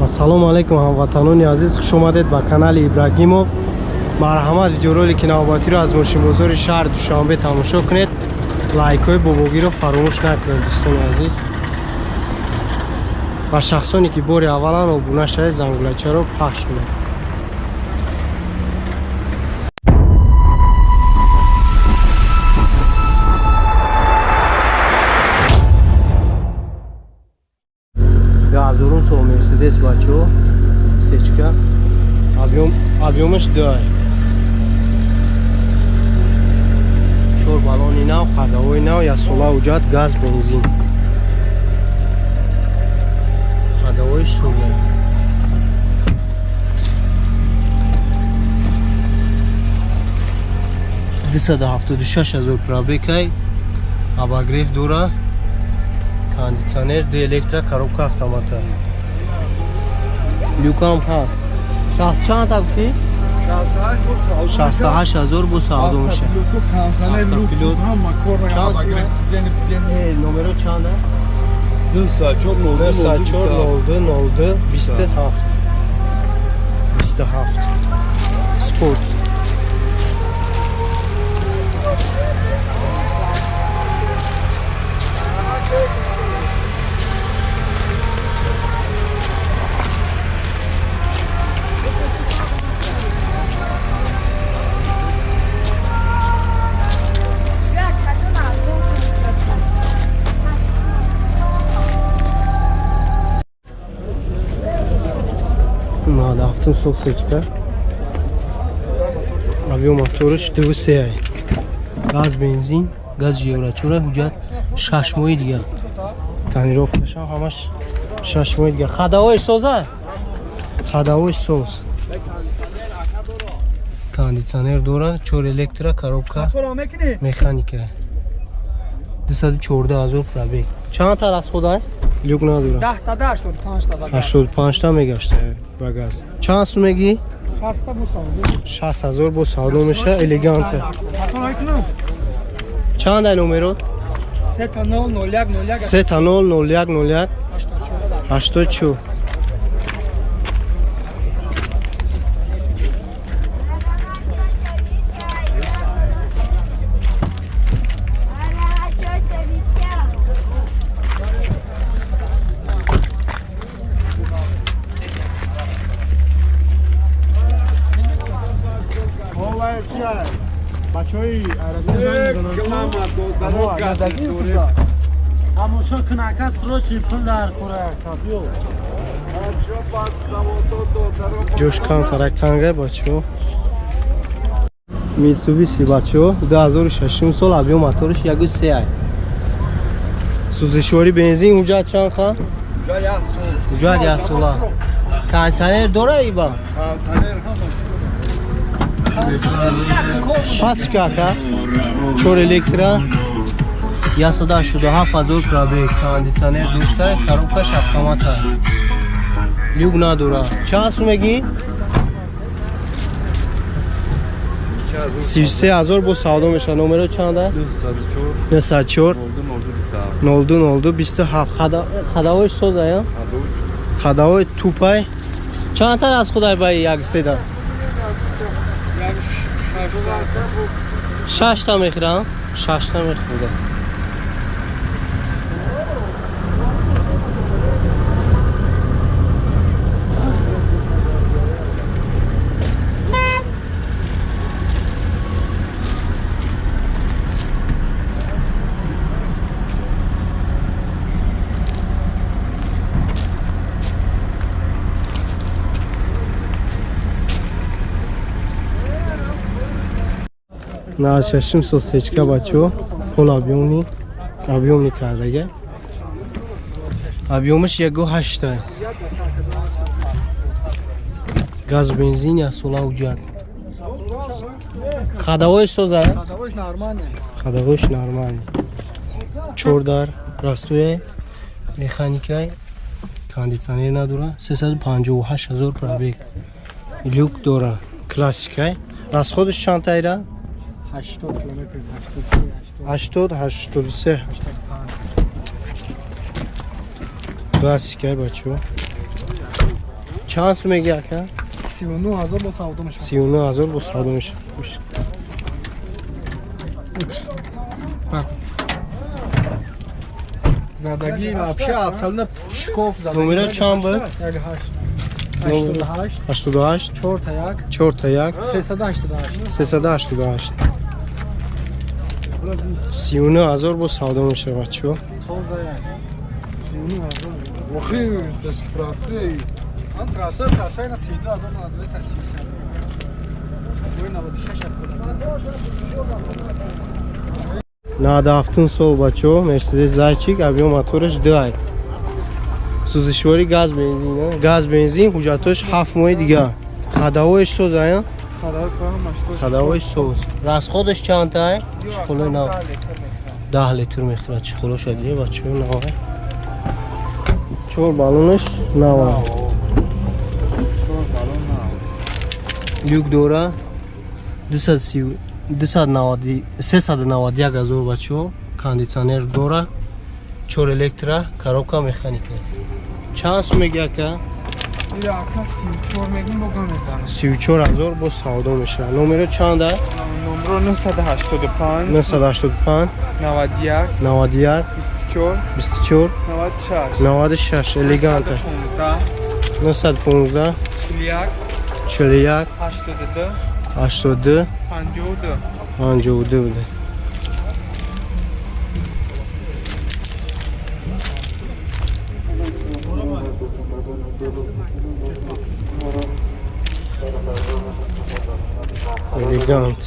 Ассалому алайкум, ҳамватанони азиз, хуш омадед ба канали Ибрагимов. Марҳамат, видеоролики навбатиро аз мошинбозори шаҳри Душанбе тамошо кунед. Лайкҳои бобогиро фаромӯш накунед, дӯстони азиз. Ва шахсоне ки бори аввалан обуна шавед, зангулачаро пахш кунед. Ҳазорум сол Мерседес, бачаҳо, сечка, объёмаш дай, чор баллони нав, ходовои нав, яксола ҳуҷҷат, газ, бензин, ходовоиш соза. 276 000 пробегай, обогрев дора, кондитсионер, ду электро, коробка автомата, люкам ҳаст. Шаст чанд та гуфтӣ? 68 000 бо савдо меша. Номеро чанда? 94 02 27 27. Спорт. 97-ум сол сечка, объём мотораш 2,3, газ, бензин, газ еврочора, ҳуҷҷат 6 моҳи дига, тонировкашам ҳамаш 6 моҳи дига. Ходовои соза, ходовои соз, кондитсионер дора, чор электро, коробка механика, 214 000 пробег. Чанд та расходай? Люк надора. 85 та мегашта ба газ. Чанд сум мегӣ? 60 000 бо савдо меша. Элеганта. Чанд ай номерот? 3 0 01 01 84. Бачаҳои Россия занг. Тамошо кун, ака, срочный пул дар кора, биё. Ҷош камтарак танга, бачаҳо. Митсубиси, бачаҳо, 2006 сол, объём моториш 1,3 ай, сӯзишворӣ, бензин. Ҳуҷҷат чанд ха? Ҳуҷҷат яксола, кондитсионер дора иба. Пасчка, ака, чор электро, 187 000 пробег, кондитсионер дошта, коробкаш автомата, люк надора. Чанд сум мегӣ? 33 000 бо савдо меша. Номеро чанда? 94 02 02 27. Ходовоиш созая, ходовои тупай. Чандтар аз худай баи як седа? Шашта мехӯрам, шашта мехӯрда. 96-ум сол сечка, бачаҳо, пол объёмный, объёмный кардага, объёмаш 1,8, газу бензин, яксола ҳуҷҷат, ходовоиш соза, ходовоиш нормальный, чордар растуя, механикай, кондитсионер надора, 358 000 пробег, люк дора, классикай. Расходаш чанд тайра? 80 километр, 80, 83. 85. Классикай, бачаҳо. Чанд сум меги ака? 39 000 бо савдо мешавад. 39 000 бо савдо мешавад. Задагӣ вообще абсолютно шикоф задагӣ. Номера чанд буд? 1 8 88 88 4 та 1 4 та 1 388. 388. 39 000 бо савдо мешавад бачаҳо. Тоза як. 39 000. Охи, французӣ. Ан трасса ина 32 000 на 233. Ой, 96. 97 сол бачаҳо, Мерседес Зайчик, объём мотораш 2. Сӯзишворӣ газ бензин, газ бензин, ҳуҷҷатош 7 моҳи дига. Ходовоиш соз ая? Ходовоиш соз. Расходаш чанд тай? Чехолои нав. 10 литр мехӯрад чехолоша дига бачаҳо нав. Чор баллонаш нав. Люк дора. 230 290 391 ҳазор бачаҳо, кондитсионер дора, чор электро, коробка механика. Чанд сум меги ака? Ира ака 34 мегим, бо гам мезанам. 34 ҳазор бо савдо мешавад. Номеро чанда? Номро 985 985 91 91 24 24 96. 96. Элеганта. 915 915 41 41 82 82 52. 52 буде. Элегант.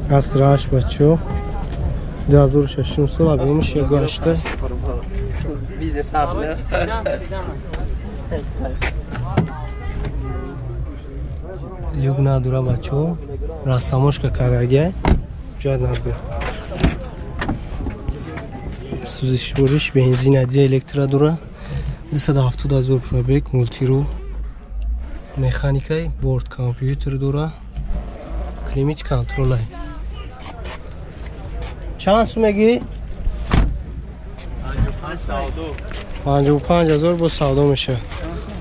Асраш бачо. 2006 сол, объёмаш 1,8. Бизнес сар. Люк надора бачо, растамошка карагия, ҷоят надора. Сӯзишвориш бензин ади электро дора. 270 ҳазор пробег, мультирул, механикаи, борт компютер дора, климат контролай. Чанд сум мегӣ? 55 ҳазор бо савдо мешавад.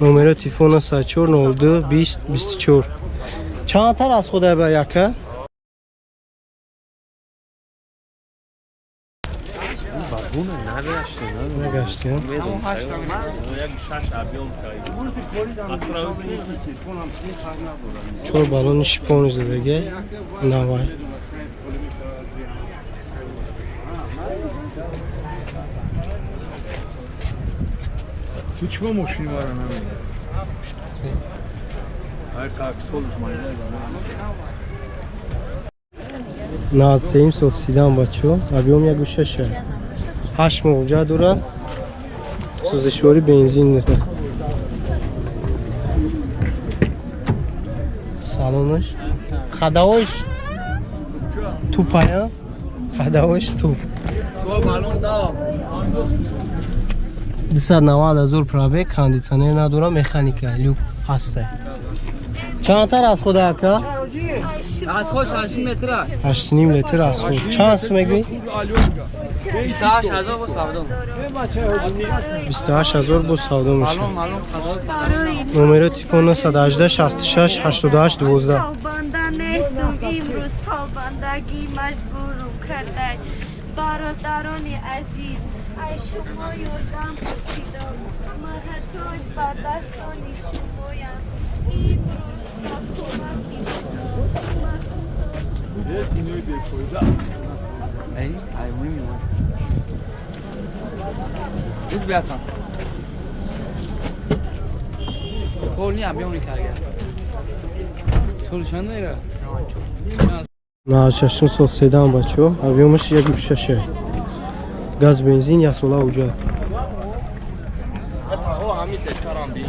Номеро телефона 4 02 20 24. Чандтар аз худа ба яка? Нагаштем. Чор баллони шипони задаге навай. Ту чима мошини мара намегирӣ? Ай қак сол майда. 93 сол седан бачо, объём 1,6. 8 моҳ ҳуҷҷат дора. Сӯзишворӣ бензин дора. Салонаш, ходовоиш тупая, ходовоиш туп. 290 ҳазор пробег, кондитсионер надора, механика, люк ҳаста. Чандтар аз худа ака? Аз хош 8 метра. 8,5 литр аз худ. Чанд сум мегӯӣ? 28 ҳазор бо савдо. 28 ҳазор бо савдо мешавад. Маълум хадо. Номеро телефон 918 66 88 12. Талбанда нестам имрӯз, талбандагӣ маҷбурум кардай. Бародарони азиз, ай шумо ёрдам пурсидам, муҳтоҷ ба дастони шумоям имрӯз, ба кӯмаки шумо муҳтоҷ. Эй, ай муҳим. Biz biatan. Kol ni объём карга. Сол чанд ира? 96 сол седан бачо, объёмаш 1,6. Газ бензин, яксола ҳуҷҷат. Ҳамин сечкарам би.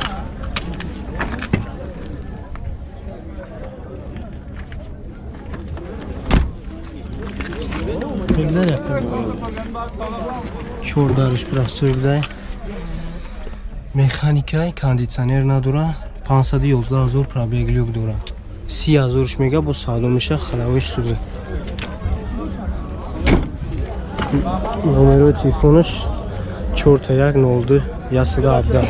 Бигзар яка. Чор дарш простой будай. Механикай, кондитсионер надора, 511 ҳазор пробег, люк дора. 30 ҳазорш мега, бо савдо меша, ходовоиш сӯза. Номерои телефонаш 4 1 02 117.